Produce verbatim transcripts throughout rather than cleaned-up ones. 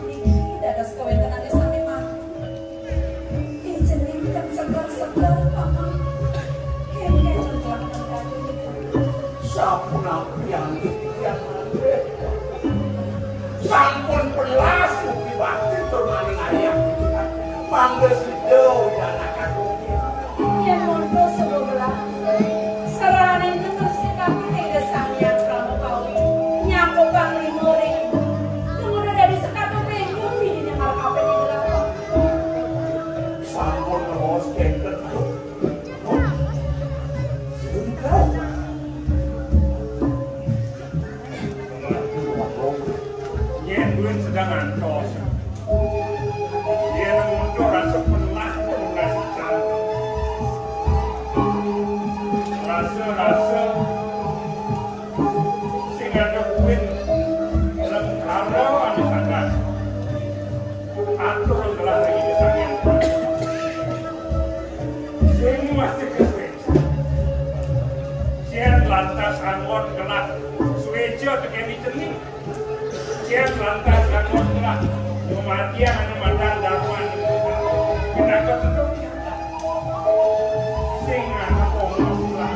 Niki dados kawéntenané sami mangku. Ih, jeneng kang seger-seger, Paman. Kéngkén kelawan kagum. Sapunapi yang titiang manggih. Sampun pelas bukti bakti tur maning ayah. Mangga sida widanakaken. Yén monto sebelah, saraning ngetesne kabeh ing Sang Hyang Pramakawi, nyangkupang lima ring ibu. Tumurun dadi sekatuping bumi ning markaping ing gelap. Sampun raos kenten. Yén duwé sedang ngantos. Yén muncul rasa penat, penat ical. Rasa-rasa sing ada kuwin lengkara ane sangat. Atur gelah ring Ida Sang Hyang Prabhu. Sing masih kesuwen. Cén lantas anggon gelah sueca tekén cening. Cén lantas anggon gelah pematian anu madan darman. Kenapa tutup? Sing anak omong gelah.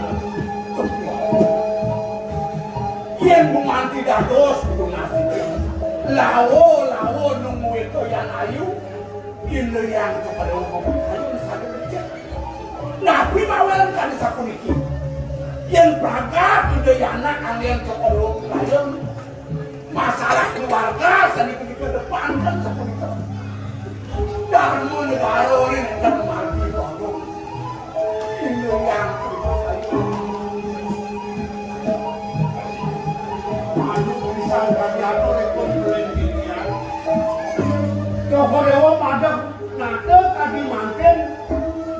Yén gumanti dados kudu nasib. Lawa, lawa nunggué toyan ayu. Inda yang kepada umum ayu saged becik. Napi mawinan kadi sapuniki? Yén pragat Ida Yana anggén kepada umum ayu, masalah keluarga sané kedepankan sapunika. Dharma negara ini kan margi bangun. Anu pisan kami atur ipun beli titiang. Cokor Dewa madeg nata kadi mangkin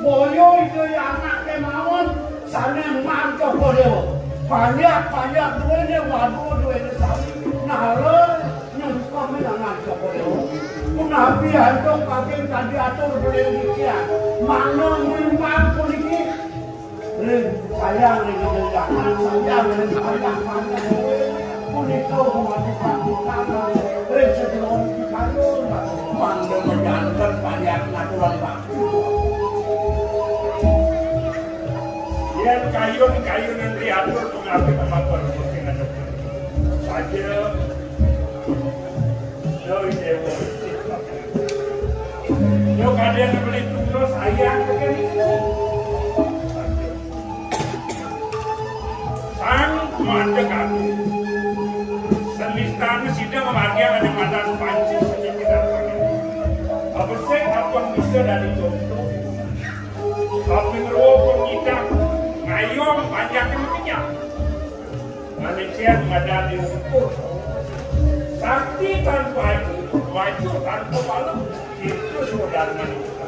boyo ida anak kemawon sané man Cokor Dewa. Banyak-banyak duwene, waduh duwene sami. Nala nyengkeme dengan Cokor Dewa. Punapi antuk kaging kadi atur beli titiang. Mangga ngrimbang puniki. Ring sayang ring jangan sayang ring sayang panjang. Punika memadukan kita ring sedulur kita. Mangga mejanten panjang aturan bakti. Yén kayun-kayunan diatur pengabdi kematuan Gusti ngadep. Saja. Yo, Dewa. Yo, kadén beli tunggu sayang begini. Sang madeg aku. Senistane sida ngamargiang ane madan panci sejati datang. Abesik ampun bisa dari contoh. Kaping ruwa pun ngidang ngayom panjake makenyang. Manusia madan diukur. Sakti tanpa itu, maju tanpa balem. Itu sudah manusia.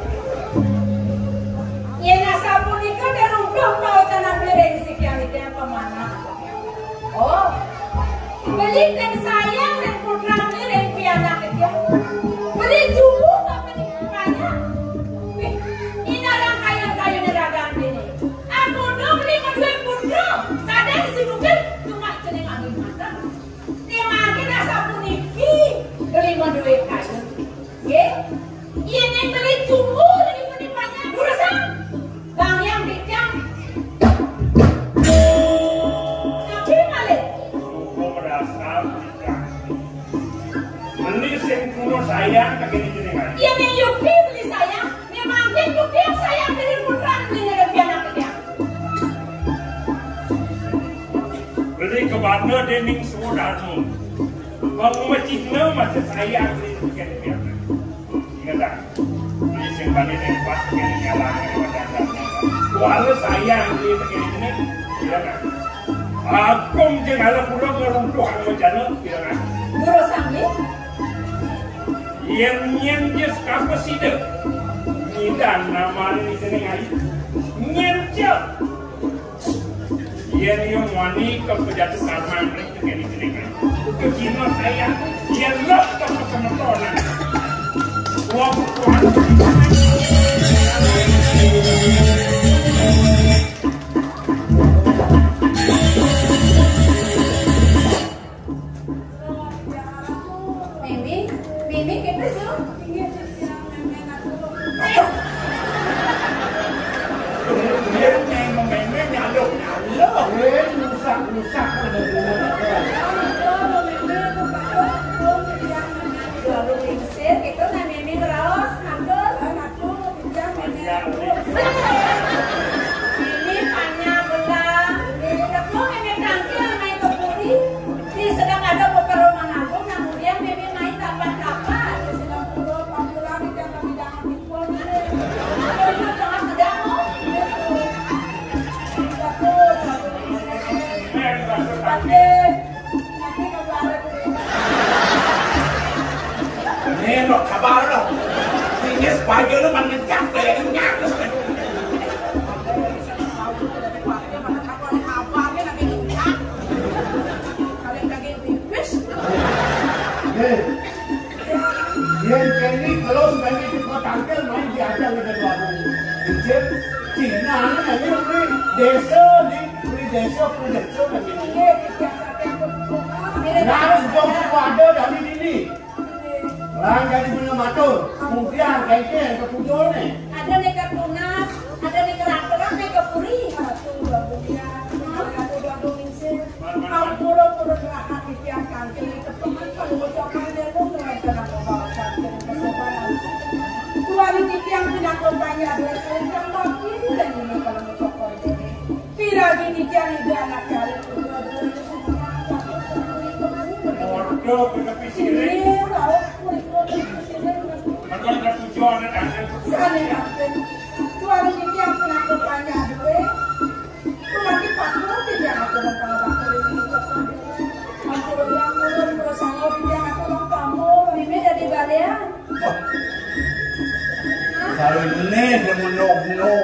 Yen asapunika derungkah paocanan bliring sikian ida pamanah. Oh, beli ten sayang dan putrane ring pianak ida. Beli jumbuh apa nih banyak? Wih, ini orang kaya-kaya ragan ini. Aku dong beli kedua putra, kadang si mungkin cuma jeneng angin mata. Dia makin asapuniki beli kedua kaya. Nggih. Yen ning beli jumbuh ning penipannya durusang. Bang yang bidang. Tapi malih. Suku merasa bidang. Beli sing kuno sayang kagini jenengan. Yen ning Yuki beli sayang, ning mangkin Yuki sayang dari putra beli nyerep anak bidang. Beli kebana dening sudarmu. Wong mecihna masih sayang di pikiran. Ingat tak? Di sing bani tempat yang nyala dari wadah. Kuala sayang di pikiran ini, iya kan? Agung jeung ala kula ngeruntuh anu jana, iya kan? Guru Sami? Yen nyen jes kapesida. Ngidan namane jeneng ayu. Nyen jes. Yen yo wani kepejatu karma ring tekeni jenengan. Kejino saya yen lo kepemetonan. Wong kuat. Mimi, Ini kita tuh, ini sih yang main-main aku. Dia main-main, nyaluk-nyaluk. Eh, rusak-rusak. Kalau main-main aku, Pak, aku yang main-main. Lalu lingsir, itu namanya raos, mantul. Aku yang main-main aku. Ini panjang belah. Aku main-main tangkil, main kepuri. Di sedang ada peperuman agung, namun dia main-main tapat-tapat. Di sedang pura, pura, kita kami jangan tipu. Itu jangan sedang, oh. Gitu. Betul, betul. Pakai. Ini no kabar lo. Ini sebagai lo makin capek, ini nyata. Kalian lagi pipis. Eh, yang ini kalau sebagai itu kau tangkil main diajak kita dua hari. Kecil, Cina ini nanti beli desa di, beli desa, beli desa nanti. Iya, iya, iya. Nah, harus dong semua ada dari ini. Orang jadi punya matur, kemudian kayak itu yang ketujuh nih. Ada nih ketunas, ada nih kerak-kerak, nih kepuri. Aduh, bagus ya. Aduh, bagus ini. Ampura-pura gerakan titiang tangkil itu, teman, kalau ngucapkan dia pun dengan tenang pembahasan dan kesopanan. Tuan titiang pinakon banyak duit, kalau jam pagi dan ini kalau ngucapkan dia. Piragi titiang itu anak kali, dua-dua itu semua. Waduh, bener pikirin. Iya, tahu, kulit-kulit pikirin. Kan ada tujuan, ada. Sana, Kapten. Tuan titiang pinakon banyak duit. Lagi patut dia ngatur orang pangabakti ini. Ampun, ya ampun, terus sama dia ngatur orang kamu. Ini jadi balian. Kalau ini dia menogno.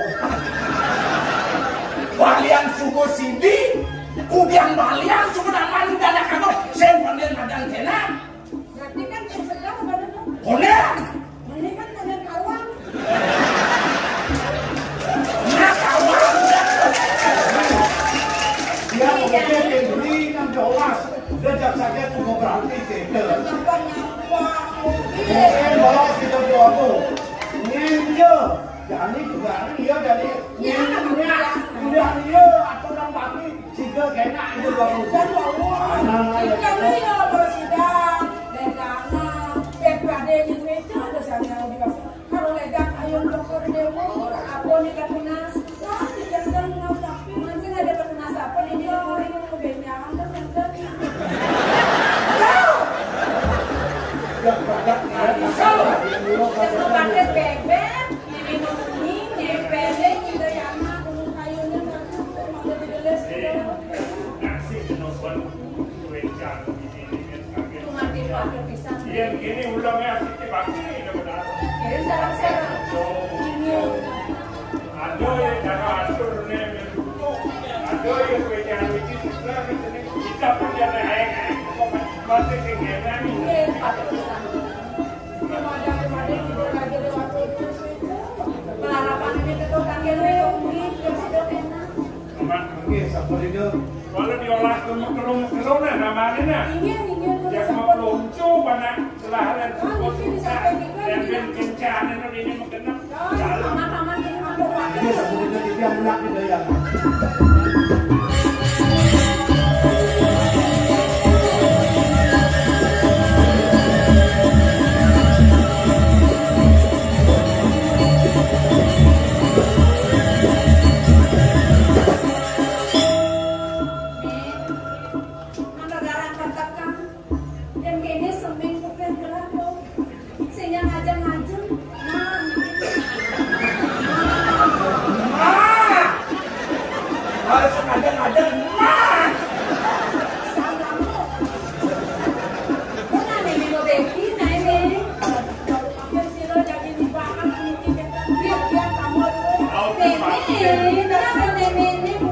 Balian subuh sidi, kudiang balian subuh namanya udah anak kamu. Saya panggil madang kena. Berarti kan yang sedang pada Konek. Ini kan pada kawan. Nah, kawan. Dia mau bikin beli enam belas. Dia jam saja cuma berarti gitu. Mungkin bawa kita dua tuh. Ninja. Jadi juga dia dari ninja. Udah dia atau orang bagi. Siga kena itu bagus. Dan mau. Anak-anak. Ikan dia bersida. Dan anak. Eh, pada yang itu ada sana di pasar. Kalau ledak ayo dokter dia mau. Apa nih, Kak Tunas? Wah, tidak tahu, Mas, tapi masih ada Kak Tunas apa nih, dia kuring kebenyangan, kan, kan. Tahu? Yang banyak, yang salah. Yang pakai bebek, ini mau kuning, ini pendek, ini dari anak, kuning kayunya, satu, mau jadi geles, gitu. Nasib, nomor, kuecan, ini, ini, ini. Cuma tipe akhir pisan. Iya, gini, ulangnya asik dipake, udah benar. Jadi, sarang-sarang. So, ada yang cara atur nih, ada yang kerja lucu juga, kita punya anak-anak, masih sing enak nih. Iya, akhir pisan. Belum ada, belum ada yang tidur lagi lewat itu, sih. Pelarapan ini tetap tanggal lewat, mungkin, yang sudah enak. Mak, nggih, sampun itu. Kalau diolah ke mekelung-mekelung nah namanya nah. Iya, iya, iya. Ya, sampun. Mekelung, coba nak, selaharan. Oh, ini disampaikan. Dan ben kencana ini menggenep. Oh, aman, aman, ini aman. Iya, sampun itu, tidak menak gitu ya. Nang negara angkat tekang. Yang kene seming kuping gerak, oh. Sing yang ngajeng-ngajeng. Nah. Nah. Harus ngajeng-ngajeng. Nah. Salah, oh. Kok nane mino beki, nah ini.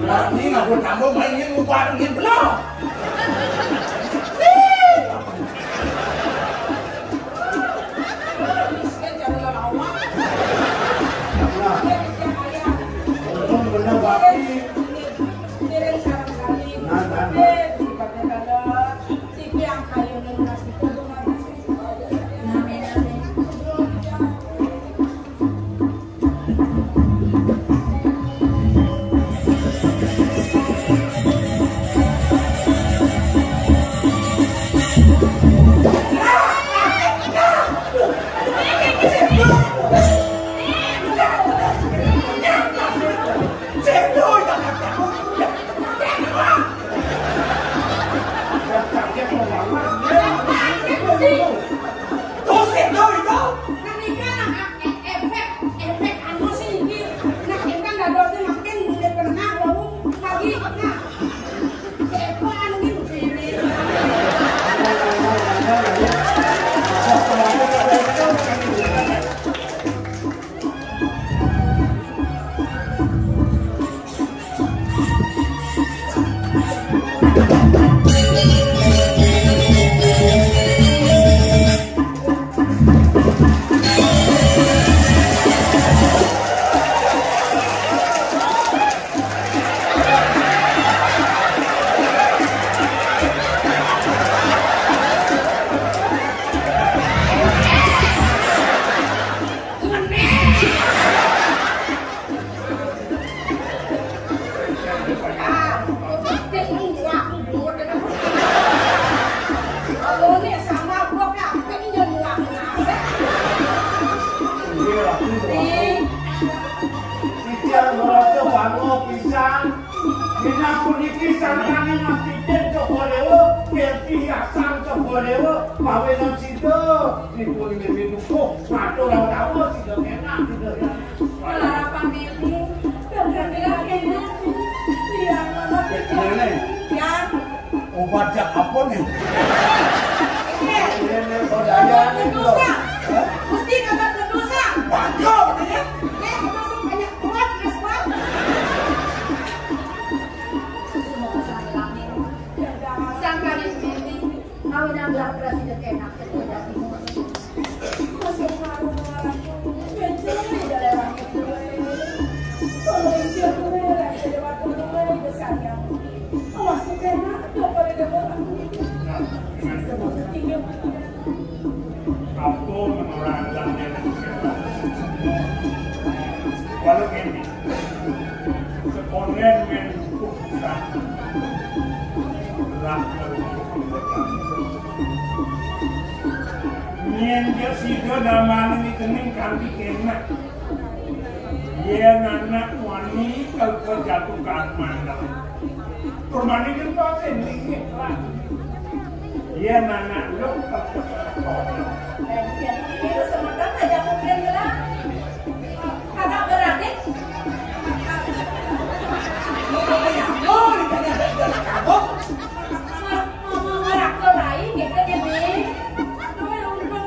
Nah, ini nggak buat tambah main ini lupa, ini belum. Nah, nah. Sangkane Mas Titik coba dewa, Gerti Hasan coba dewa, mawe nang sida. Dipun mimpi dukuh, matur lawan sida enak sida. Larapan mimpi, bener-bener enak. Iya, Mama. Ngene. Ya. Obat jak apa nih? Iya. Ngene, kok daya nih, dosa. Hah? Mesti kagak dosa. Bangga, bener ya? Eh, dosa banyak banget, Mas, Bang. Sangkane mimpi, mawinan lah berhasil enak. Apa menurang dan walau ini sekolah men lah. Yen dia sida damane ngening kanthi kenak. Yen anak wani kal kejatuhan mandang. Permane kan kok sing dingin lah. Yen anak lu kal kejatuhan. Itu semeton aja mungkin lah. Kagak berarti. Oh, ditanya, ditanya kagok. Ngomong orang ke lain gitu ya, Bing. Aduh, ya ampun.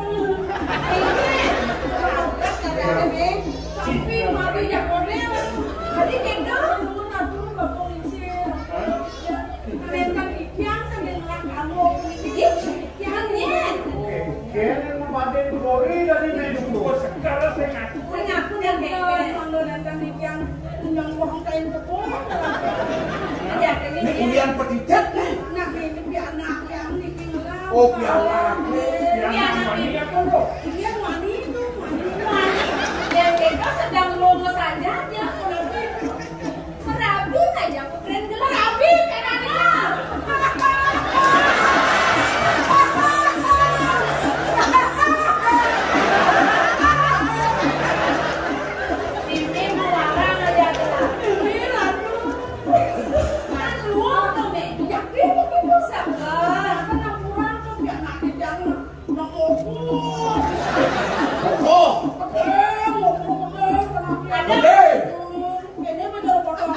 Ini, orang udah kagak ada, Bing. Tapi mami ya model. Tadi gitu. Aduh, aduh, Bapak Lincir. Ya, keren kan, Ikyang sambil ngelak kamu. Ih, jangan, Yen. Kene mapaden gori dari meduku. Sekarang saya ngaku. Saya ngaku dan keren. Kalau datang Ikyang, punya uang kain tepung. Iya, ini. Ini ulian petitet nih. Nah, ini piala yang bikin lah. Oh, piala. Piala mani apa lo? Iya, mani itu, mani. Mani. Yang kita sedang ngomong saja, dia kenapa? Merabi aja, aku keren gelar. Merabi, keren gelar. Ini melarang aja gelar. Ini ratu. Aduh, tuh, Mek. Jadi, itu sabar. Kenapa kurang tuh, biar nanti jangan. Nang opo? Opo? Gede, opo gede, kenapa? Gede. Ini bener potong.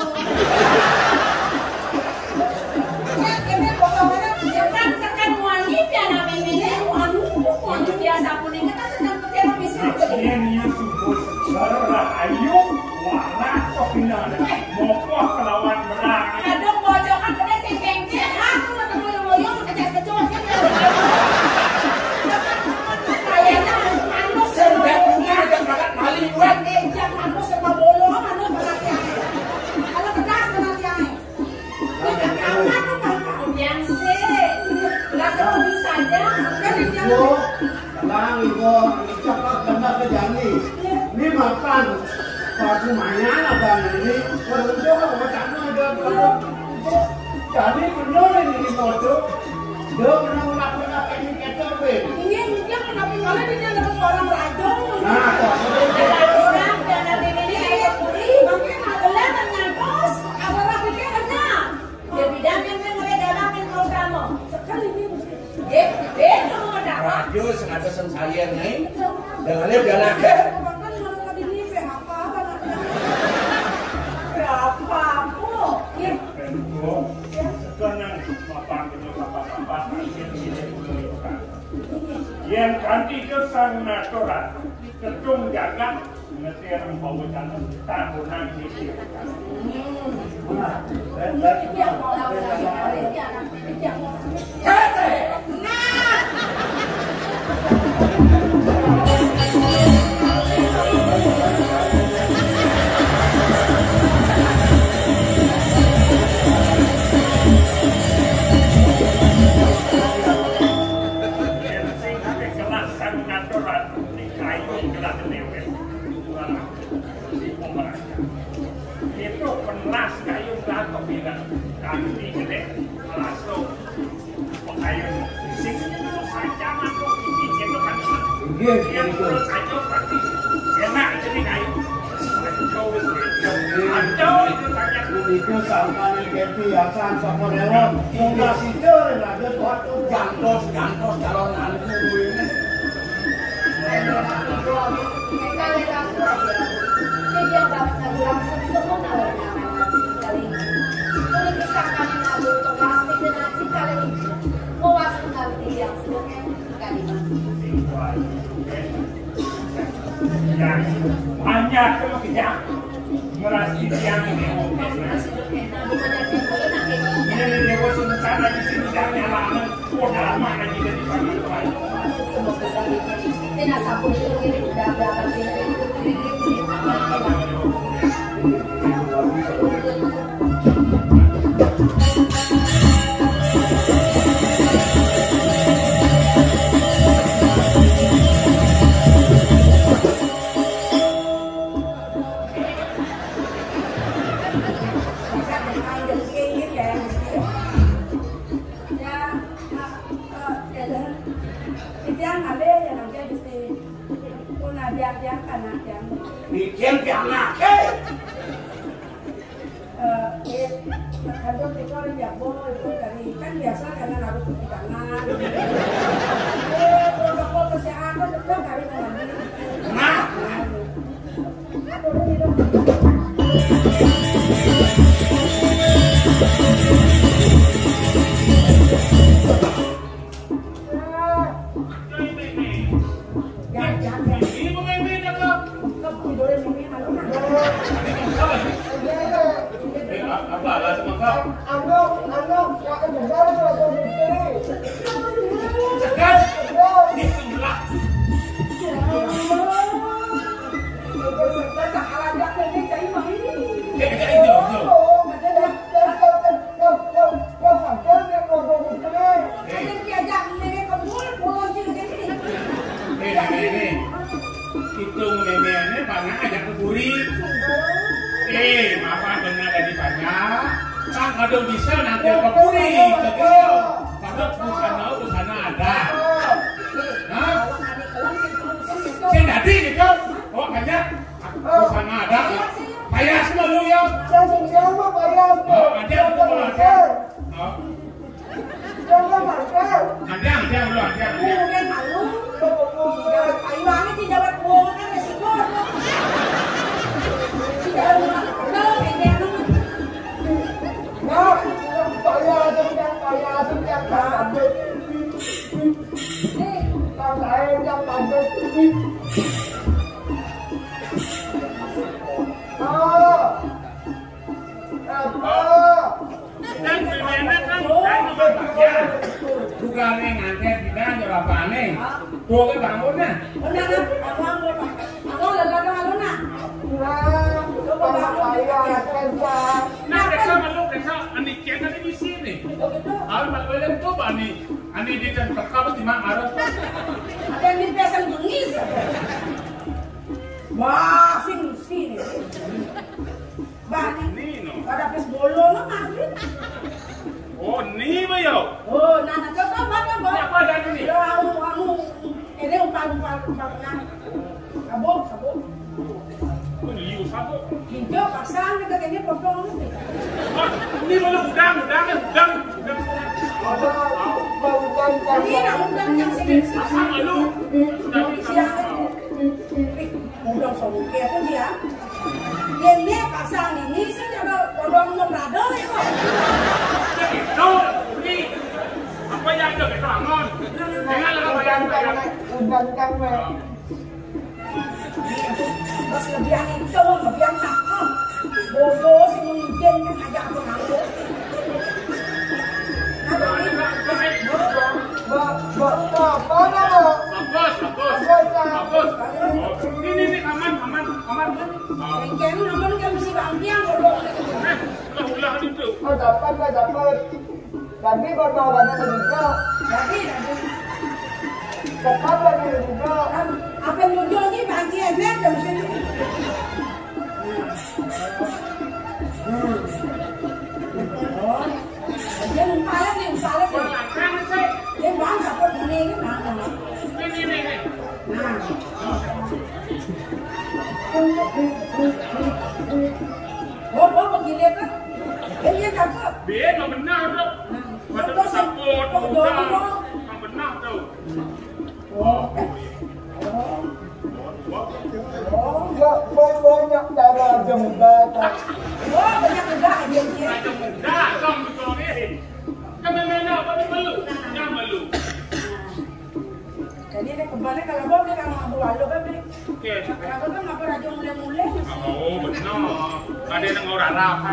Ya, ini potongannya sekan-sekan wangi, pian amin ini. Wangi, wangi biasa pun ini kan sedang kecil bisa. Ini, ini yang subur. Baru lah, ayo. Wah, lah, kok pindah ada? Mokoh kelawan berang. Aduh, pojokan kena sing kengkeng. Aku ketemu yang loyong, kecil-kecil, gitu. Kayaknya manus. Sing bek bunga aja berangkat maling, buat. Eh, jangan manus sama bolo, manus sama tiang. Kalau pedas sama tiang. Ini kan kapan tuh, Bang? Yang sih. Nggak setuju saja. Kan ini yang Bang, ibu, cepet kena ke jani. Ini makan. Pas lumayan ada ini. Kalau itu, kalau kacangnya ada, ada. Jadi bener ini foto. Dia pernah ngelakuin apa ini kecil, Be? Ini dia kenapa malah dia dapat seorang raja? Nah, kok ada orang dalam ini kayak puri, makanya nggak kelihatan nyangkos. Apa lagi dia kena? Ya, bidang yang mereka dalam yang terus kamu. Sekali ini mesti. Eh, eh, kamu ada apa? Rajo sing ada sing sayen, Nyai. Dalane pian akeh. Berapa aku? Ya. Tenang, mapan dulu, mapan, mapan. Yen kanthi gesang natural, kedung jagat, ngerti orang bawa jalan, tahunan sisi. Sing kelas sang natural, di kayu kelas lewet. Itu pelas kayu beratok bilang. Kami gede, langsung. Pengayun. Sing itu saja masuk gigi, gitu kan. Iya, iya, iya. Itu saja berarti. Enak jadi kayu. Aduh, itu tanya. Itu sampai kebiasaan sama lewat. Cuma si Cil lagi waktu gantos, gantos calon anakku ini. Mereka lihat aku aja. Dia diam banget, nggak bilang semua kalau nyaman hati kali ini. Kalau disangkain aku plastik dan anjing kali ini. Mau masuk kali ini yang sudah kali ini. Yang banyak kalau kita merasa yang ini. Ini dia bos, rencana di sini jangan lama. Kok lama lagi dari sana. Masuk semua pesan ini. Dia nak sapu itu, ini udah berapa kali ini. Mikir pianak, eh. Eh, eh, kadang kita orang jago itu dari, kan biasa karena harus cuci tangan. Eh, protokol kesehatan tetap harus mandi. Nah, aduh, ini dong. Itu memangnya banyak aja ke buri. Eh, apa benar dari banyak? Kan kalau bisa nanti ke buri, ke dia. Kalau busana, busana ada. Hah? Saya jadi gitu. Oh, banyak. Busana ada. Payah semua lu ya. Saya siapa payah? Oh, ada, ada. Oh. Ada, ada, ada. Mungkin malu. Jawab payuannya sih, jawab bohong kan resiko. Tidak ada. Nah, payah, payah, payah. Nih. Bang saya yang pamit. Ah. Apa? Dan sebenarnya kan saya mau bagian. Bukan yang nganter kita aja bapaknya. Tuh, bangun nah. Benar, Bang. Abang udah datang, Aluna. Nah, Bang, saya kerja. Nah, besok malu, besok, anik kita di sini. Oh, gitu. Alun malu, coba nih. Ani di kan teka, beti mak marah. Ada yang di pasang jenis. Wah, sing sini. Bani. Ni, no. Ada pes bolo, no, maghrib. Oh, ni, ba, yo. Oh, nah, nah, coba, coba, coba. Ini apa ada ni? Yo, anu, anu. Ini umpan, umpan, umpan, nah. Sabuk, sabuk. Ini liu sabuk. Hijau, pasang, kita kayaknya potong. Ah, ini malah udang, udang, udang, udang. Ini nak udang yang sini. Pasang malu. Udang, udang. Siang. Ih, udang sobek ya tuh dia. Dia ini pasang ini, saya coba potong mau berado ya kok. Itu, ini. Apa yang ada kita, Amon? Dengan apa yang ada? Udang kan, Mak. Bos lebihan itu, lebihan takut. Bodoh sih, mungkin kan aja aku takut. Apa ini? Mbak, Mbak, apa nama? Bagus, bagus. Bagus, Kak. Bagus. Oh, ini, ini, ini, aman, aman, aman. Yang kayaknya aman kan si Bang Tiang, bodoh. Eh, ulah, ulah, itu. Oh, dapat, Mbak, dapat. Tadi baru bawa banyak juga. Tadi, tadi. Cepat lagi juga. Kan, apa yang muncul ni, bagi enak jam sini. Hmm. Oh. Dia lupa lagi, lupa lagi. Dia bang, dapat ini, ini, bang. Ini, ini, ini. Nah. Oh, oh, begini kan? Ini cakep. Dia nggak benar, Dok. Nah, Mata terus, terus, terus, udah, terus. Nggak benar, tuh. Oh. Oh. Oh, nggak banyak darah jembat. Oh, banyak udah aja dia. Raja muda, Dok, betul nih. Kan memang apa, malu? Nah. Yang malu. Jadi ini kembali kalau gua nih, kalau aku malu kan nih. Oke. Aku kan nggak pernah aja mulai-mulai. Oh, benar. Ada yang orang apa?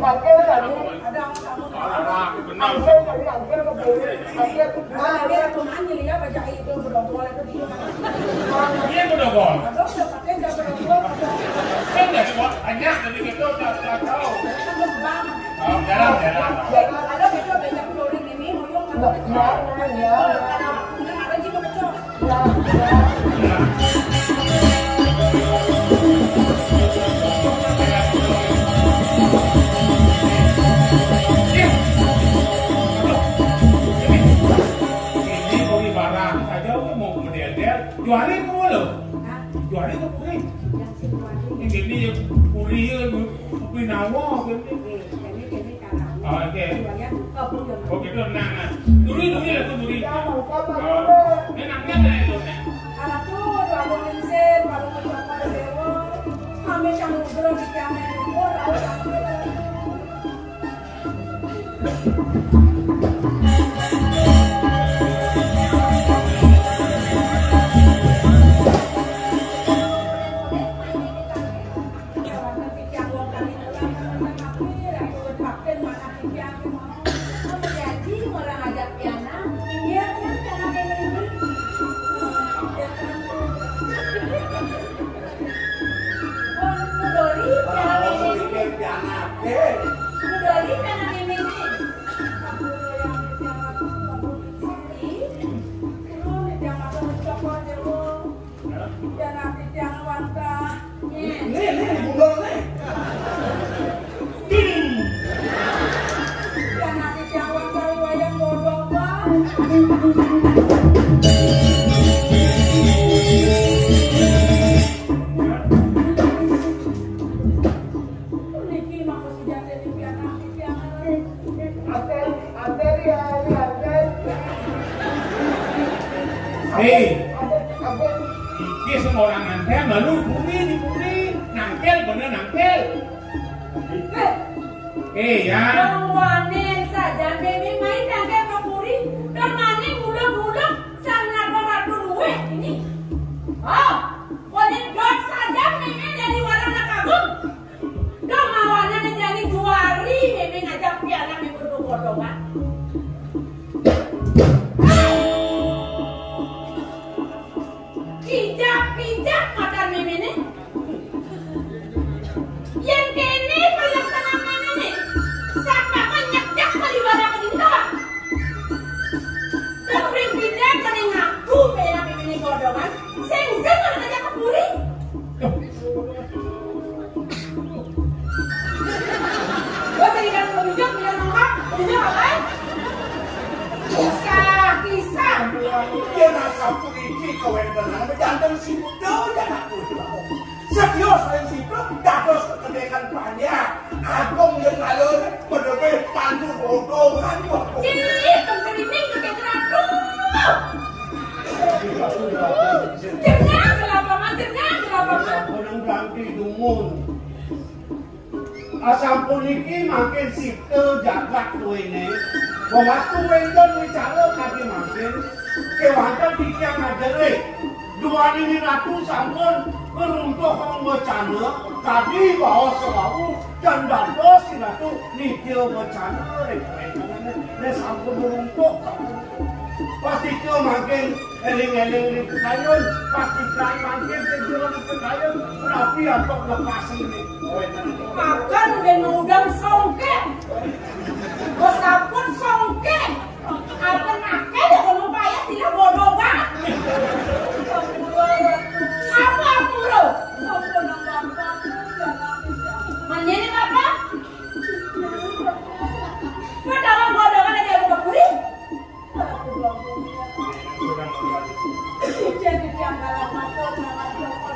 Pakai tadi. Ada orang apa? Orang apa? Benar. Pakai tadi, hampir ke bawah. Pakai. Nah, dia aku nanya nih ya, baca itu, udah boleh tuh dia. Iya, udah boleh. Ada udah pakai, nggak pernah gua. Kan nggak semua banyak, jadi kita udah, udah tahu. Kan bang. Oh, jalan, jalan. Ada kita banyak orang ini, mau yang nggak, nggak, nggak. Kalau ada, ada juga pecah. Ini puri barang saja, mau model-model. Juari ke mulu? Hah? Juari ke puri? Yang si Juari. Ini jadi puri ya, puri nawa, gitu. Eh, ini, ini. Oke. Oke, tuh, nah, nah. Duri, duri lah, tuh, duri. Oh. Ini nangkep lah itu, nah. Alah, tuh, tuh, Abang Vincent, Abang Mustafa, Dewa. Kami yang ngobrol di kamar, ngobrol, tahu, tahu. Nih, nih, nih, bunga nih. Ding. Niki mah sejati di pianak, di pianak. Atel, atel ya, ya, atel. Hei. Atel, atel. Dia semua orang nangkel, malu bumi di bumi. Nangkel, bener nangkel. Eh, ya. Wong wanen saja, Meme main nangkel ke puri. Dan maning gulung-gulung, sang napa ratu luweh ini. Oh, wanen dot saja, Meme jadi warana kagum. Dong mawana ngejani juari, Meme ngajak pianak ibu godongan. Kijap-kijap matan Meme nih. Yang kene pelaksanaan Meme nih. Sapa nyekjak kali barang ke dinta. Tapi pindah kene ngaku bela Meme nih godongan. Sing sing ngajak ke puri. Gua tadi kan mau minjem, minjem nongkrong, minjem apa? Kisah, kisah. Dia rasa puniki kawentenan, janten sido, jangan aku. Setia saling sido, dados kekendekan panjang. Agung dan alun, berdebih pandu bodoh, kan? Ih, pengkerining ke ratu. Jengah, kelapa mah, jengah, kelapa mah. Sampun berarti dumun. Asampun iki mangkin sipta jagat duwene. Wong aku wenten wicara kadi mangkin, kewanten titiang ngadelik. Duaning ratu sampun ngruntuh wacana, kadi baos wau, dan dados ratu nitya wacana ring wetene. Nek sampun ngruntuh, sampun. Pas titiang mangkin eling-eling ring pekayon, pas titiang mangkin sing jero ring pekayon, rapi antuk lepas ini. Makan ben udang songkek. Wes sampun songkek. Akan akeh ya kono payah tidak bodoh banget. Apa aku lho? Menyen apa? Padahal bodoh kan ada yang mau keburi. Jadi dia kalah makan, makan, makan.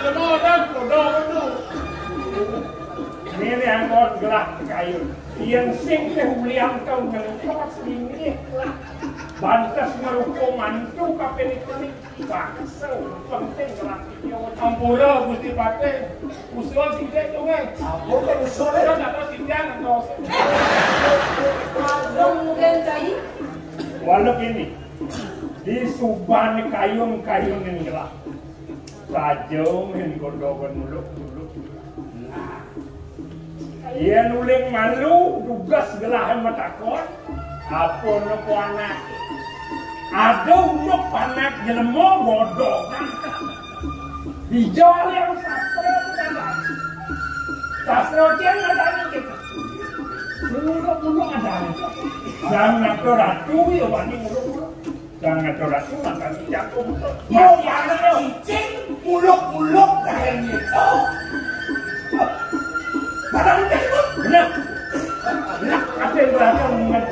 Lemah dah, bodoh betul. Ini anggon gelah kayun. Yén sing téh ulian tau ngentos linggih lah. Bantes ngrupa mantu kapilih-pilih. Bakso penting gelah. Ampura Gusti Patih, usul sithik dongé. Ampun, usul. Usul dados titiang ngentos. Agung mungkin cai. Walau ini, di suban kayun-kayun ning gelah. Saja men godhogan muluk-muluk. Nah. Yén uling malu, dugas gelahan matakon, apa nopo anak? Ada unduk panak jelema godhogan. Dijal yang sastra itu kan. Sastra cén ada nih kita. Muluk-muluk ada nih. Sang Ratu ya wani muluk-muluk. Sang Ratu-ratu makan jagung. Mau mana cicing, muluk-muluk kayak gitu. Pada udah itu. Benar. Benar. Apa yang beragam dengan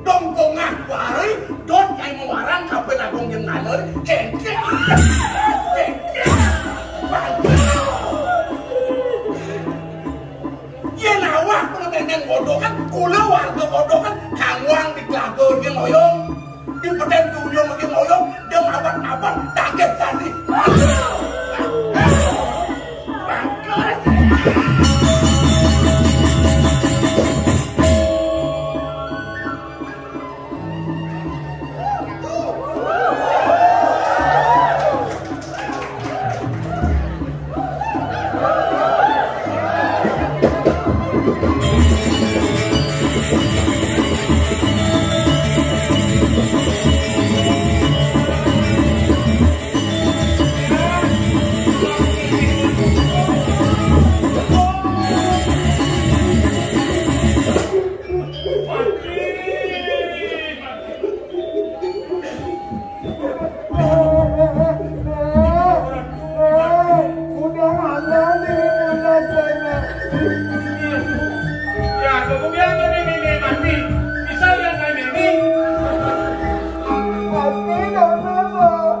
Dong tongah wari, dot nyai mawarang kape nagung jeung ngalor, cengkeh, cengkeh, bangkit. Yén awak memeng kodokan, kula warga kodokan, kangwang di telaga dia ngoyong. Di peden dunia mungkin ngoyong, dia mabat-mabat, kaget tadi. Ya, kemudian ini, ini mati. Bisa lihat ini, ini. Mati dong, Bang.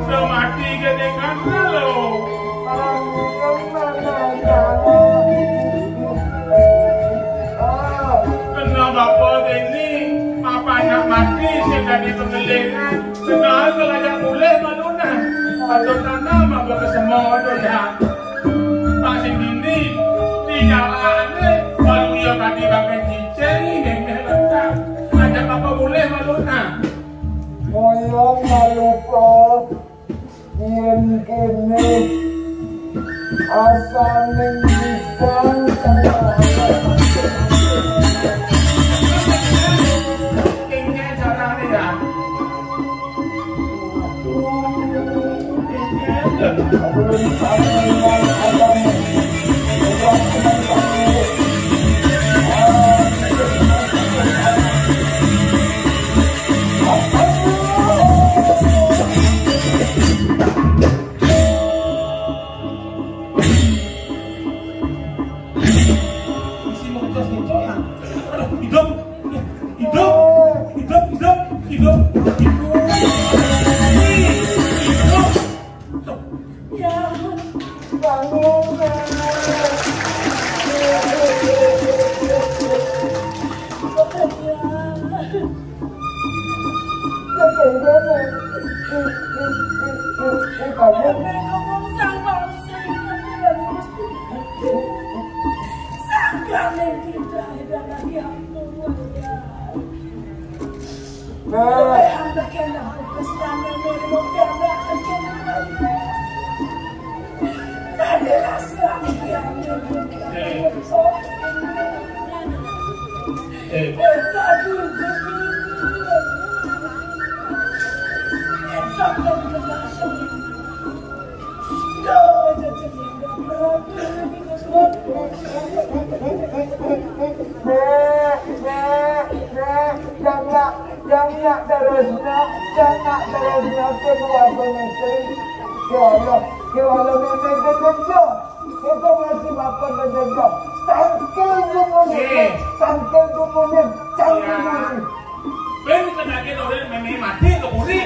Udah mati gede kan lo. Kena bapa dini, apa anak mati sing dadi pengelingan. Kenal kalau ajak mulih malu nah. Patut tanam apa ke semua tu ya. Pak sing dini, di jalané, kalau dia tadi pakai cicing, ini letak. Ajak apa mulih malu nah. Moyong malu po, yen kene, asal ning bidang. Kene carane ya. Isi mau ngecas gitu ya. Aduh, hidup, hidup, hidup, hidup, hidup, hidup. Ya, bangun. Jangan terusnya, jangan terusnya keluarga istri. Ya Allah, ya Allah, memang betul. Itu masih bapak betul. Tangkil dulu, tangkil dulu, jangan dulu. Ben kenake orang memang mati ke puri.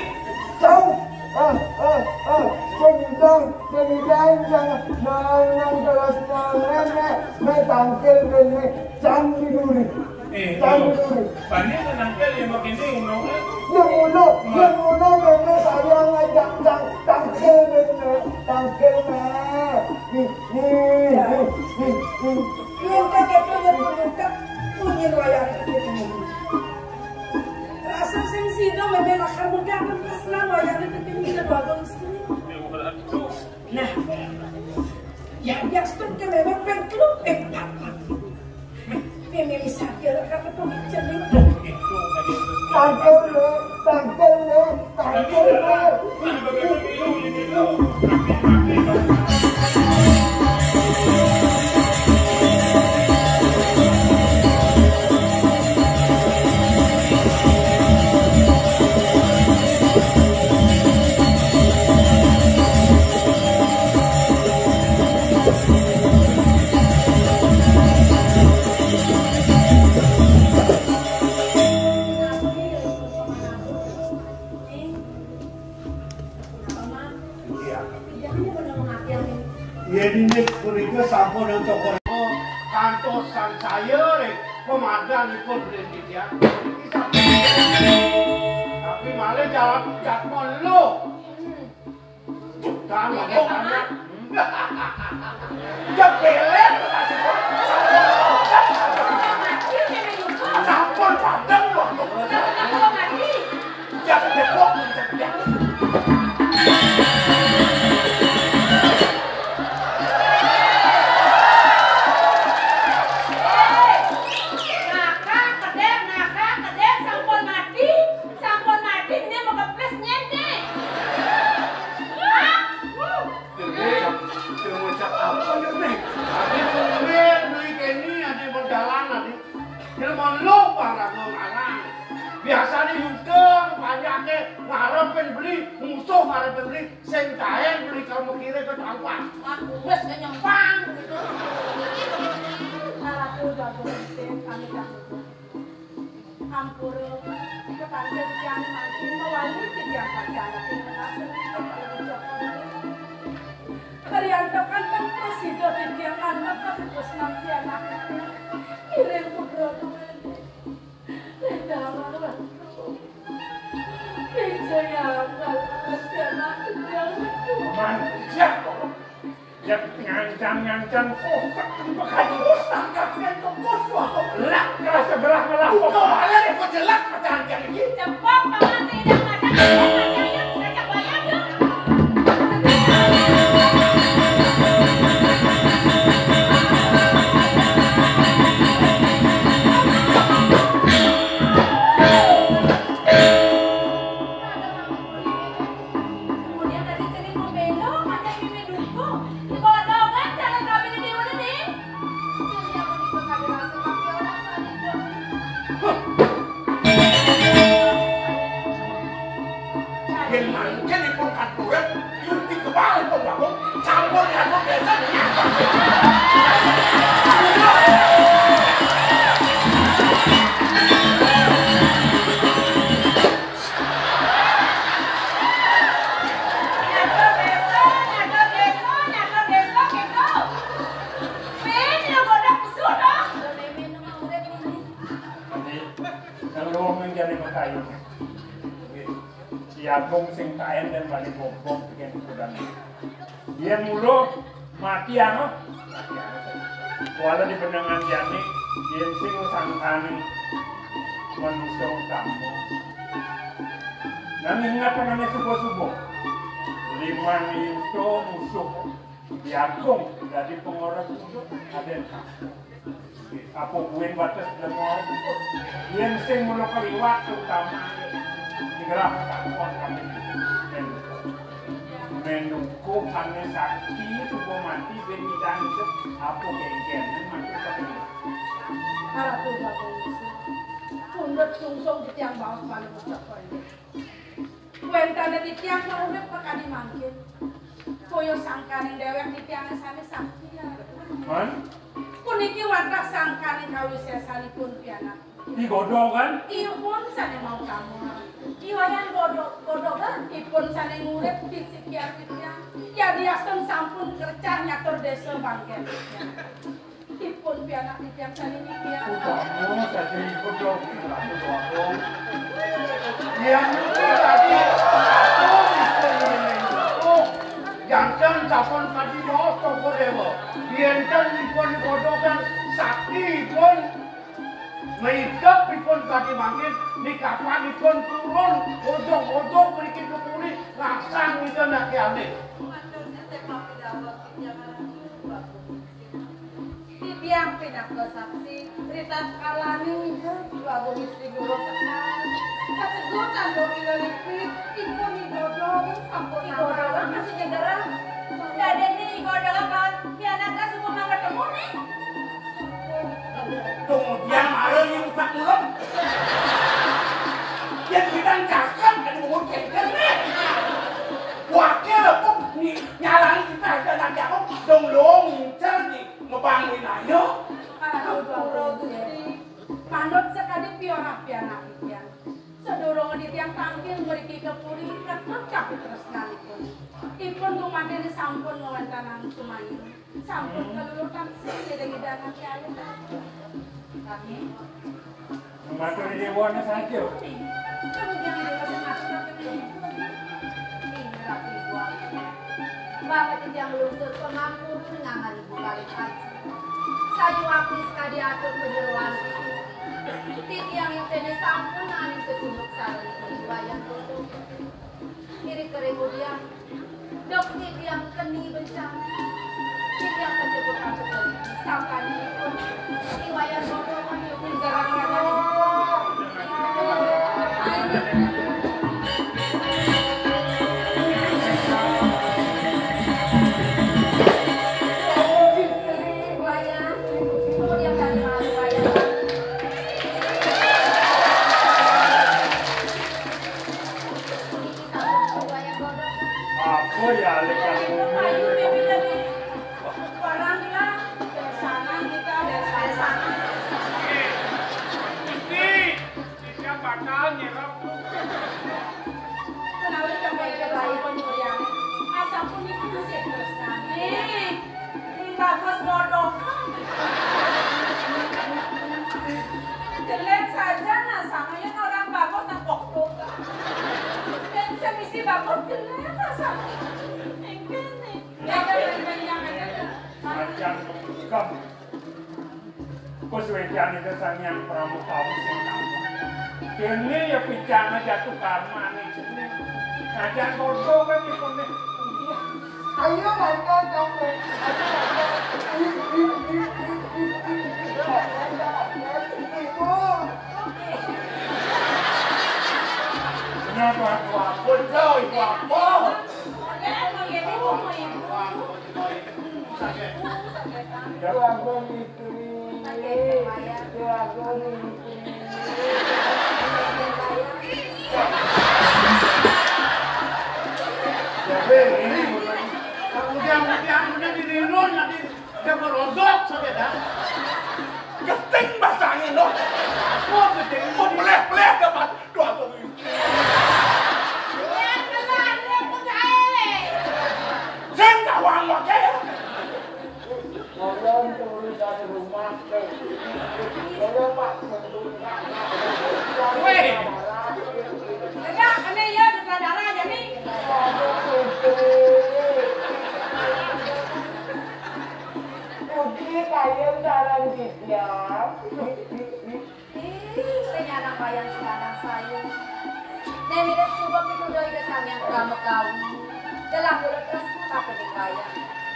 Tahu? Ah, ah, ah, sing dang, sing dang, jangan, jangan terus nang nenek, me tangkil nenek, jangan dulu. Eh, jangan dulu. Banyak nang nangkil yang makin ini ngono. Yang ngono, yang ngono nenek saya ngajak tang, tangkil nenek, tangkil nek. Nih, nih, nih, nih, nih. Yang kaget punya punya, punya wayang. Rasa sing sida meme lakar muda akan tresnan wayane penting kita bawa istri. Nah, ya biasa ke meme perlu eh papa. Meme bisa kira kata tuh cerita. Tangkil le, tangkil le, tangkil le. Iya. Yen nik punika sampun cokor kantos sansaya ring pemadanipun ring titiang. Tapi malih jalan jatma lho. Tuh, kan ngomong anak. Ya beler, sampun padang lho. Ya depok. Nakal, kedek, nakal, kedek, sampun mati, sampun mati, ini mau keples nyet nih. Hah? Wuh. Dene, dene ngucap apa yo, Ning? Ade mungkin beli keni, ade perjalanan, ade. Jelema lu paraga ngalang. Biasane yudeng panyake ngarepin beli, musuh ngarepin beli, sing kaen beli kalau kire ke tampak. Aku wis nyempang gitu. Salah tuh jago mesin kami kamu. Ampura, kepanggil tiang mati, mawali tiang pacaran ing ngasem kita perlu jokon. Kariantokan tempo sida tiang anak, terus nanti anak. Kirim putra tuh. Wijaya, Man, siap, kok. Yen ngancan-ngancan kok, bekas terus tangkap yen kok, wah. Lah, kerasa belah melah kok. Kok malah kok jelek pecahan kayak gini. Cepok, paman, tidak makan, tidak makan, yuk, kita coba ya, yuk. Kemudian tadi cening mau belok, Mungkin ipun kan urip, yudi kebal ipun bangun, campur nyampur desa. Nyaga desa, nyaga desa, nyaga desa, gitu. Pin, ya bodoh pesuh dah. Tapi, kalau wong yang jadi berkayu, si Agung sing kaen dan balik bobok bikin kudang. Dia mulu mati anu. Wala di benengan jani, dia sing sangkani manusia utama. Nang ingat namanya subuh-subuh. Lima itu musuh. Diagung dadi pengorek untuk aden kampung. Apa buin batas lemor? Yen sing mula kaliwat terutama digerak kampung kami. Mendukuh hanya sakti subuh mati ben idan apa genggen mati kami. Para tuh bapak musuh. Pundut sungsung di tiang baos balik ucap kau ini. Kuwentane titiang urip makadi mangkin. Kaya sangkaning dewek titiang sane sakti. Man? Puniki wantah sangkaning kawisesanipun pianak. Digodhogan? Ipun sane mau kamu. Iwayan godho-, godhogan? Ipun sane ngurip di sikian titiang. Yadiastun sampun kercah nyatur desa bangken. Ipun pianak titiang sane niki. Utama saja ipun dong, Ratu Agung. Yang itu tadi, Ratu ipun ini. Oh, jantan sampun tadi maos Toko Dewa. Jantan ipun kodokan sakti ipun. Maidep ipun tadi mangkin, di kapan ipun turun, ujung-ujung mriki kemuri, ngasang ida nak yane. Matur sisip mapidawa, titiang Ratu Agung. Titiang pinaka saksi, ritatkalaning Ibu Agung Istri Guru Sekar, kasegut antuk Ila Lipi, ipun ibodo sampun Ibodo nampak. Masih nyegerang. Dadene ibodo kan, pianak suku mangga temu nih. Kemudian malah yang tak mulut. Yang kita cakap ada umur kengker nih. Wakil apa nih nyalani kita ada nak jago dong lo ngincer nih. Ngebangun ayo. Aduh, Bapak Gusti. Manut sekadi piorah pianak titiang. Sadurunge titiang tangkil mriki ka puri, tetep kapitresnanipun. Ipun tumanten sampun ngawéntenan sumayu. Sampun kalulutan sing ngidang-ngidang ati alit. Kami Matur dewane saja. Kemudian dewa sing matur. Ing rapi buah. Bapak titiang lungsur pangampura ngangan ibu kalih aji. Sayu apis kadi atur panyeroan. Titiang yutene sampun naning sesunduk sareng ibu wayan tutu. Kiri kering udian. Dok titiang keni bencana. Titiang kejebur atur dari sangkanipun. Iwayan bodoh menyuruh garang-garang. Apa ya, Lek, kamu? Barang lah, besanan kita, besanan. Ini, kita bakal nyerap. Menawi kembali ke sampun Mulyani, asampun niku sih terus kami. Ning bagus bodoh. Jelek saja nah sama yang orang bagus nang pokok. Dan semisi bagus jelek nah sama. Engkene. Ya, ya, ya, ya, ya, ya. Acan kamu. Kus wédane Sang Hyang Pramukawi sing tampan. Dene ya picana jatuh karmane jeneng. Aja kodo kan ipune. Ayo, Michael, kamu. Ibu. Kenapa? Ibu apa, Cok? Ibu apa? Dua puluh Dua puluh. Hei, ini. Kemudian, kemudian, kemudian di Rinun nanti dia merodok saja dah. Geting bahasa angin, loh. Apa geting? Mau peleh-peleh dapat dua puluh. Yang telah dia pun ae. Sing kawang wae. Tolong turun dari rumah, Teh. Tolong, Pak, turun, Pak. Weh. Enggak, ini ya sutradara aja nih. Uji kayun sareng Dijang. Ih, sing anak wayang sing anak saya. Nek mirip suka pituduh Ida Sang Hyang Pramekawi. Telah mula tresna kapingin wayang.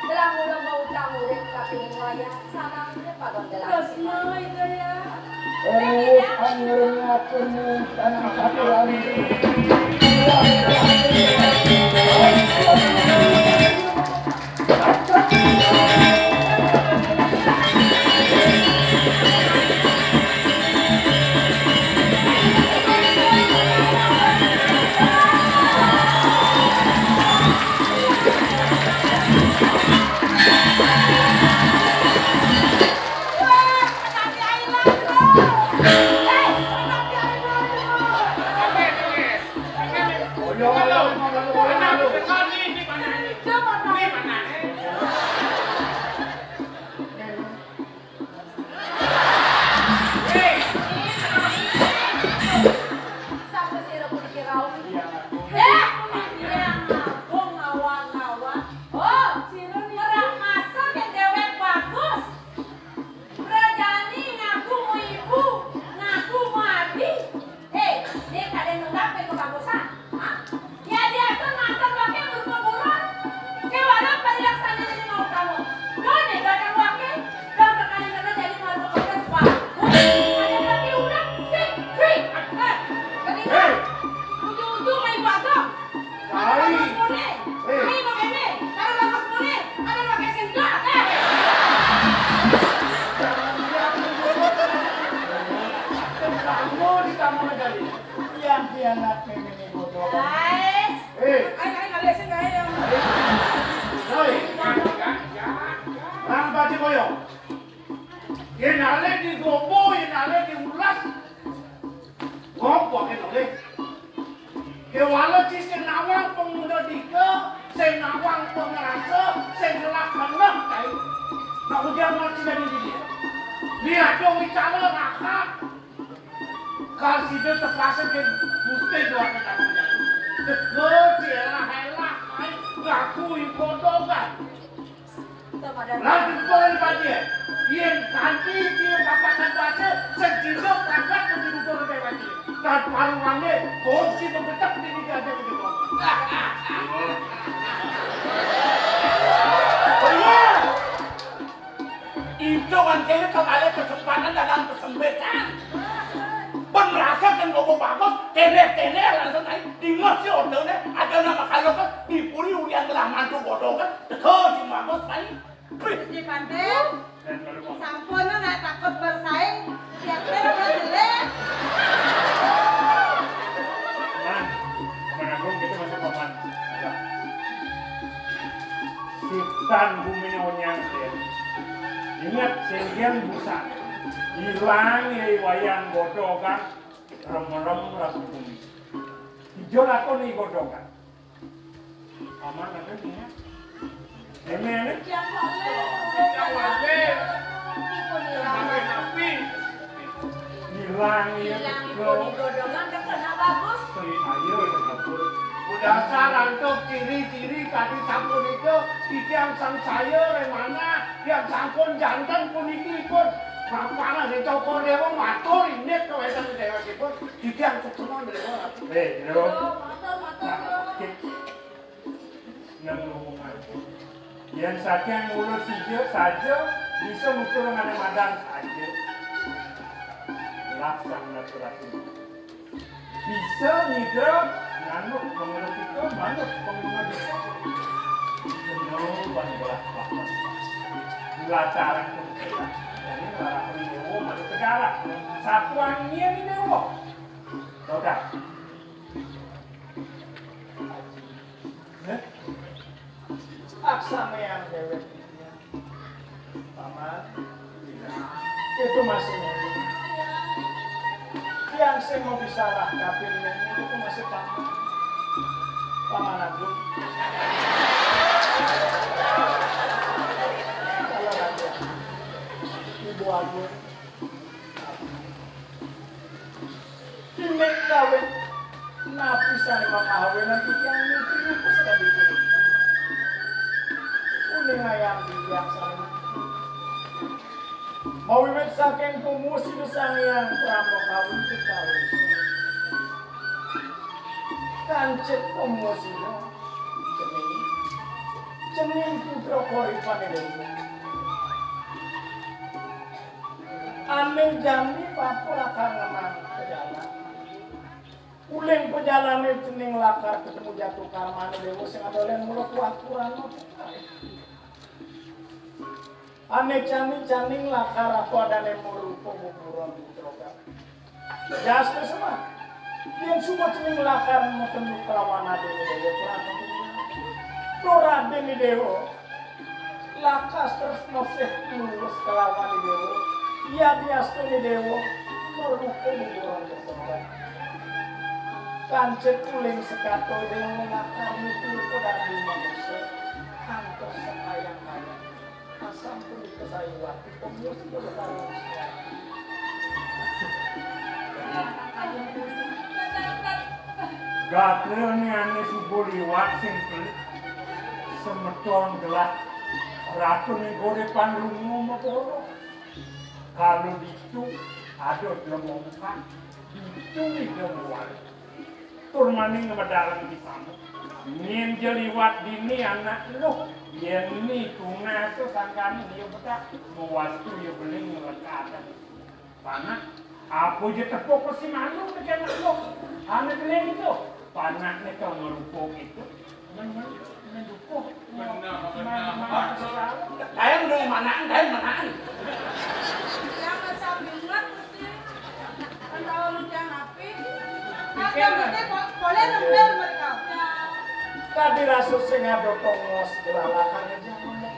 Telah mula mau utang urip kapingin wayang. Sana urip pagon gelang. Tresna Ida ya. Terus anggerengaken tanah satu lagi. Sampai sira puniki rauh. Eh, iya, ngawang-ngawang. Oh, sira niki ora masuk yang dewek bagus. Berani ngaku mau ibu, ngaku mau adi. Eh, dia kadang nunggak pengen kebagusan. Hah? Ya, dia tuh mantan wakil berumur burung. Kayak wadah pada laksana jadi mau kamu. Lo nih, gak ada wakil. Dan tekanan kena jadi mau bekerja sekolah. Ada tapi udah, sing, sing. Eh, ketika ujung-ujung main batok. Kalau bagus mune, ayo mau ini. Kalau bagus mune, ada pakai sendal. Eh. Kamu di kamu jadi. Yang hianat memang bodoh. Guys. Eh. Ayo, ayo, ayo, sing, ayo. Hei. Rang pati koyo. Yen ale digobo, yen ale diulas. Ngopo kene le? Kewala ci sing nawang panguna dika, sing nawang pangrasa, sing ngelak keneh kae. Nak ujar mati dari dia. Dia dong bicara rahat. Kasih dia terpaksa ke gusti dua kata. Teka dielah-elah kae, ngaku ibu dogan. Lah, dipun pati. Yen kanthi dia papakan baca, sing dina berangkat mesti dukung ke pati. Dan parungane, kunci pembetak di tiga aja gitu. Bener. Itu kan kene kekale kesempatan dalam kesempitan. Pun merasa kan bobo bagus, teneh-teneh langsung naik. Dingot si ordene, ada nama kayo kan, dipuri ulian telah mantu bodoh kan. Teko si bagus, Pak. Gusti Panten, sampun nak takut bersaing, siap kira jelek. Man, Paman Agung, kita masuk Paman. Sitan bumi onyang, ya. Ingat, senggian busa. Hilang ya wayang godhogan, remerem ratu bumi. Ijo lakon nih godhogan. Aman ada punya. Amen. Yang boleh. Yang boleh. Ibu hilang. Sampai napi. Hilang ya. Hilang ibu di godongan terkena bagus. Ayo, bagus. Udah sarantuk ciri-ciri tadi sampun itu, iki yang sang saya remana, yang sampun jantan puniki pun. Mampana sing cokor dewa matur init ke wetan dewa sipun. Iki yang setuno dewa. Eh, dewa. Matur, matur. Nang ngomong aja. Yang saking mulut sija saja bisa nutur ngane madan saja. Laksana terakhir. Bisa ngidra nganut mengerti ke manut pengguna bisa. Bener ban belah papan. Lataran pun kita. Jadi ngarahkan dewa manut negara. Satu angin ini dewa. Roda. Eh? Masih nyanyi. Tiang sing mau bisalah, tapi nyanyi itu masih paman. Paman Agung. Kalau ada Ibu Agung. Dini kawin. Napi sane makawinan titiang niki niku sakadi punika. Uning ayam titiang sane mawiwit saking pumusi Sang Hyang Pramakawi kawis. Kancit pumusi cening. Cening putra koripane dewa. Ane jani papa lakar ngenang pejalan. Uling pejalane cening lakar ketemu jatuh karmane dewa sing adolen mula kuat kurang. Ane cani-caning lakar apa adane marupa buburon putra. Jas kesema. Yen suba cening lakar ketemu kelawan adene dewa kurang. Lo Raden Dewa. Lakas tresna sih lulus kelawan Dewa. Yadiastune Dewa, marupa buburon kesebat. Kancit uling sekato Dewa lakar mitur pedadi manusa, kantos sakayang-kayang. Asampun dikesayuwati pemusi Dewa. Gatrane ane suba liwat sing pelit. Semeton gelah Ratu Negore Panrungu maporo. Kalau ditu ada demokan, ditu demokan. Tur maning ngemedalang di sana. Nyen ja liwat dini anak lu, yen ni tunase sangkane dia bedak, mewastu ya beling ngelekadan. Panak, apa je tepuk mesti malu ke anak lo? Anak geleng itu. Panakne kau ngerupuk itu. Men, men, men dukuh. Benar, benar. Kayak udah manaan, kayak manaan. Jangan sambil ngat mesti. Kan tahu lu jangan api. Ada mesti bo-, boleh nempel mereka. Tadi rasul sing ada tongos gelalakane jangan.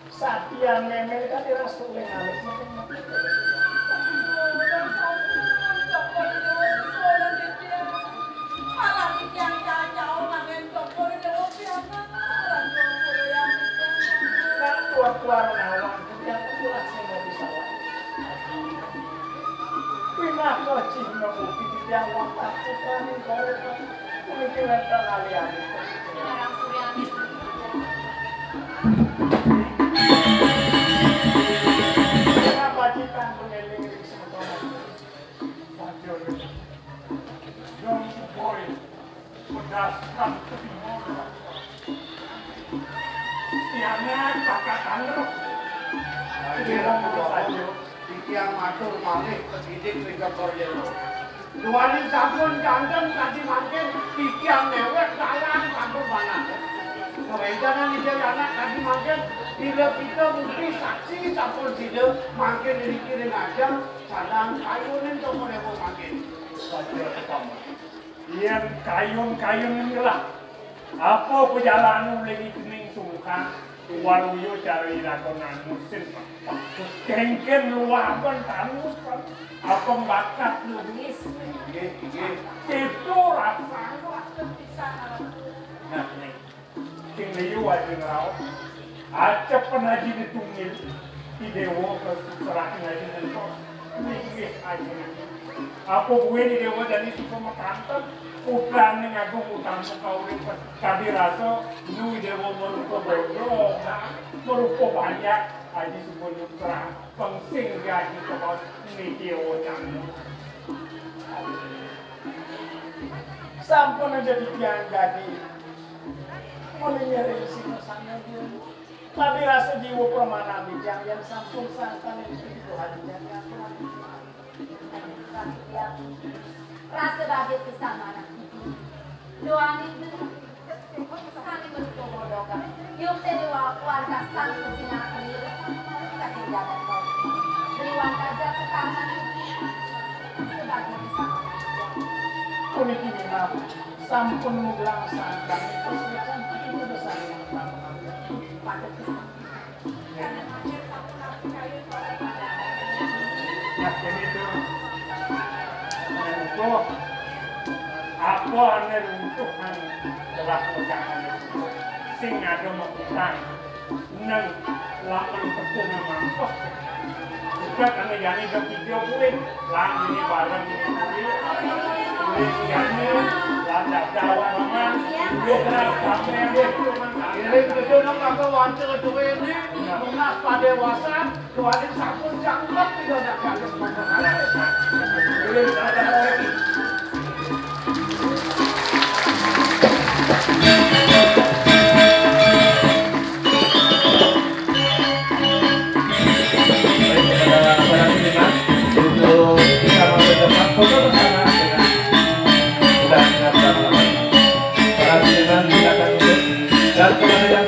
Satya memel kan dirasa oleh alit. Nak keluar-keluar nawang, dia aku rasa nggak bisa lagi. Pinah kocih ngebuki di dia waktu aku kan, kalau Pemikiran kang alih-alih. Sekarang Surya habis. Kenapa jikan pengeling ring semeton? Banjur. Dong boy. Pedaskan kebingungan. Tiangnya kakak tangguh. Ayo, Pak Guru. Titiang matur malih kedidik ring Cokor Dewa. Duaning sampun janten kadi mangkin titiang newek dalang sampun manah. Kawentenan Ida Danak kadi mangkin bila kita mungkin saksi sampun sida mangkin niki ring ajeng sandang kayunin Cokor Dewa mangkin. Saja, Paman. Yen kayun-kayun ngelah, apa pajalan uling ikening sungkan, waluya cara iraga nangusin, Pak. Kengken luaban tanus, Pak. Apa bakat lugis? Inggih, inggih. Itu rasanya. Nah, nih. Sing liu aja ngraos. Acepen aji ditungil. Idewa keserahin aji ngentos. Linggih aji ngentos. Apa buin idewa jani tipe mekanten? Putrane ngagung utama kauripen. Kadi rasa nu idewa marupa bodo, marupa banyak aji suba nyutrah. Pengsing aji kebos niki idewa jani. Sampun aja titiang jadi. Mulih ngiring singgasana dia. Tadi rasa jiwa permanan titiang yang sampun sangkan yang begitu hatinya nyata. Rasa bahagia pisan anak. Doaning betul. Sani betul bodoh kan. Yuk teh dewa warga sang kesina keliru. Saking jagat kau. Beri warga jatuh tangan. Sebagai pisan. Puniki minab sampun mulang sangkan terus becak itu besar yang patut disambut. Karena hadir satu kali kali pada pada hari ini, Ane runtuh nang telah wejangan sing ada maputang nang lamun petu nang mampus. Udah kami jani ke video kulit. Lah ini bareng ini kulit. Kulit jani. Lah dak jawab aman. Kulit dah pamer dia tu. Iring betul nang kata wanita tu ini. Mengas pada wasan. Tuhan sampun jangkep tidak ada kata semangat. Kulit pada lagi. Baik, kepada para seniman, untuk bisa mempercepat foto bersama dengan sudah siap teman-teman. Para seniman, silakan duduk. Dan kepada yang